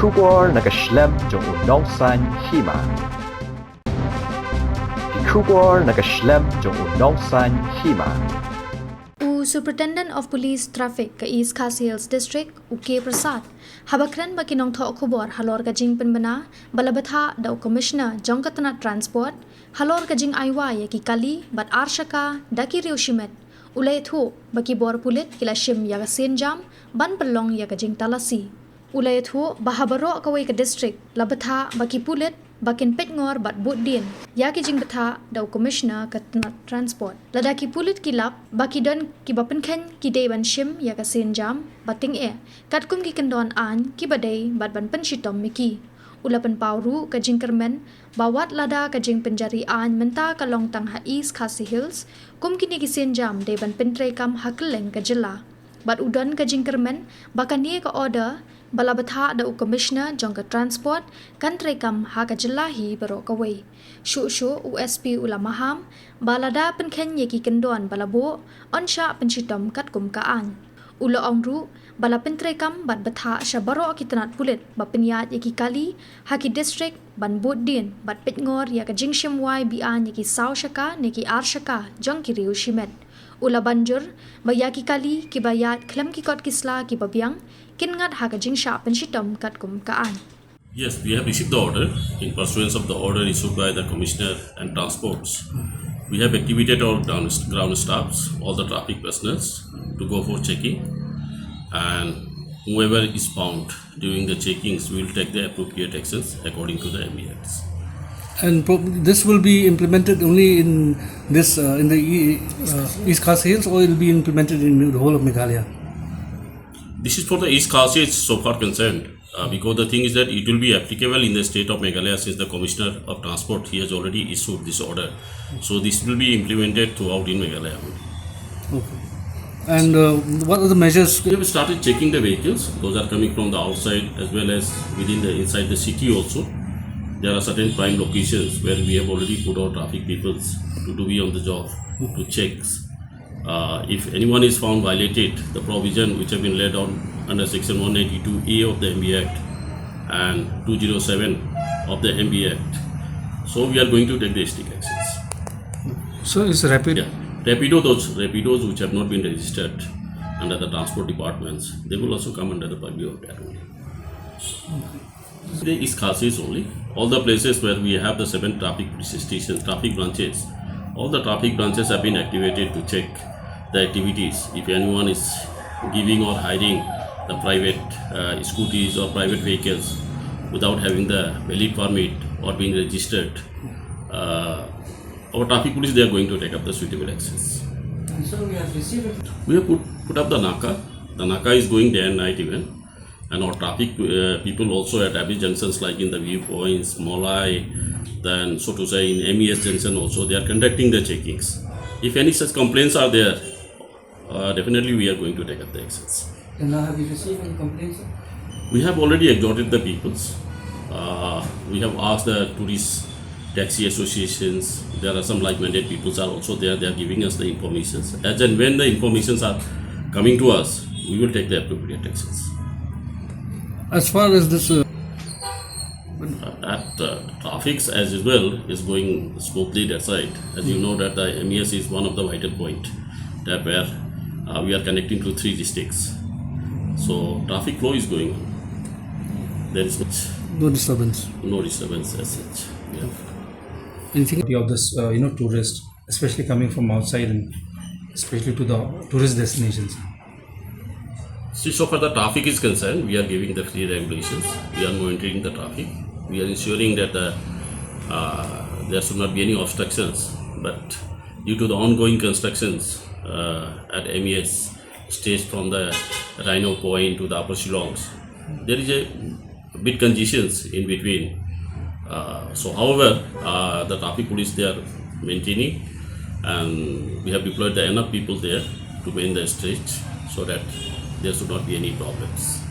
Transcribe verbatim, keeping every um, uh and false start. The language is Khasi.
Khubor na ka shlem jong u nongsaiñ hima. Ki khubor na ka shlem jong u nongsaiñ hima. U Superintendent of Police Traffic ka East Khasi Hills District, u K Prasad, haba kren bad ki nongthoh khubor halor ka jingpynbna ba la bthah da u Commissioner jong ka tnat Transport halor ka jingai wai ïa ki kali bad ar shaka da ki riew shimet, u la ïathuh ba ki bor pulit ki la shim ïa ka sienjam ban pynlong ïa ka jingtalasi. U la ïathuh ba ha baroh kawei ka district la bthah ba ki pulit ba kin peitngor bad bud dien ïa ki jingbthah da u Commissioner ka tnat Transport. Lada ki pulit ki lap ba ki don kiba pynkheiñ, ki dei ban shim ïa ka sienjam ba tyngeh katkum ki kyndon aiñ kiba dei bad ban pynshitom ïa ki. U la pynpaw ruh ka jingkyrmen ba wat lada ka jingpynjari aiñ mynta ka long tang ha East Khasi Hills, kum kine ki sienjam dei ban pyntreikam ha kylleng ka jylla. Bad u don ka jingkyrmen ba kane ka order ba la bthah da u Commissioner jong ka Transport kan treikam ha ka jylla hi baroh kawei. Shuh shuh u S P u la maham ba lada pynkheiñ ïa ki kyndon ba la buh, yn shah pynshitom katkum ka aiñ. U la ong ruh ba la pyntreikam bad bthah sha baroh ki tnat pulit ba pynïaid ïa ki kali ha ki district ban bud dien bad peitngor ïa ka jingshim wai be-aiñ ïa ki saw shaka ne ki ar shaka jong ki riew shimet. U la ban jur ba ïa ki kali kiba ïaid khlem ki kot ki sla kiba biang kin ngat ha ka jingshah pynshitom katkum ka aiñ. Yes, we have received the order. In pursuance of the order issued by the Commissioner and Transports, we have activated all ground, ground staffs, all the traffic personnel to go for checking, and whoever is found during the checkings, we will take the appropriate actions according to the M V Acts. And pro- this will be implemented only in this uh, in the e- uh, East Khasi Hills, or it will be implemented in the whole of Meghalaya? This is for the East Khasi Hills so far concerned, uh, because the thing is that it will be applicable in the state of Meghalaya, since the Commissioner of Transport, he has already issued this order. So this will be implemented throughout in Meghalaya. Okay. And uh, what are the measures? We have started checking the vehicles. Those are coming from the outside as well as within the inside the city also. There are certain prime locations where we have already put our traffic peoples to, to be on the job to check. Uh, if anyone is found violated the provision which have been laid down under section one ninety-two A of the M V Act and two zero seven of the M V Act, so we are going to take the strict actions. So it's rapid. Yeah. Rapido, those Rapidos which have not been registered under the transport departments, they will also come under the purview of that only. The East Khasi Hills only. All the places where we have the seven traffic police stations, traffic branches, all the traffic branches have been activated to check the activities. If anyone is giving or hiring the private uh, scooties or private vehicles without having the valid permit or being registered, uh, our traffic police, they are going to take up the suitable actions. And so we have received. We have put, put up the naka. The naka is going day and night even. And our traffic uh, people also at every junctions like in the viewpoints, Molai, then so to say in M E S junction also, they are conducting the checkings. If any such complaints are there, uh, definitely we are going to take up the actions. And now have you received any complaints, sir? We have already exhorted the peoples. Uh, we have asked the tourist taxi associations. There are some like-minded peoples are also there. They are giving us the informations. As and when the informations are coming to us, we will take the appropriate actions. As far as this uh, uh, at uh, traffic as usual is going smoothly that side. As you know that the M E S is one of the vital point that where uh, we are connecting to three districts. So traffic flow is going on. There is much no disturbance. No disturbance as such. Yeah. Anything of this, uh, you know, tourist, especially coming from outside and especially to the tourist destinations. See, so far the traffic is concerned, we are giving the free regulations. We are monitoring the traffic. We are ensuring that the, uh, there should not be any obstructions. But due to the ongoing constructions uh, at M E S, stage from the Rhino Point to the Upper Shillongs, there is a bit congestions in between. Uh, so, however, uh, the traffic police, they are maintaining, and we have deployed the enough people there to man the stretch so that there should not be any problems.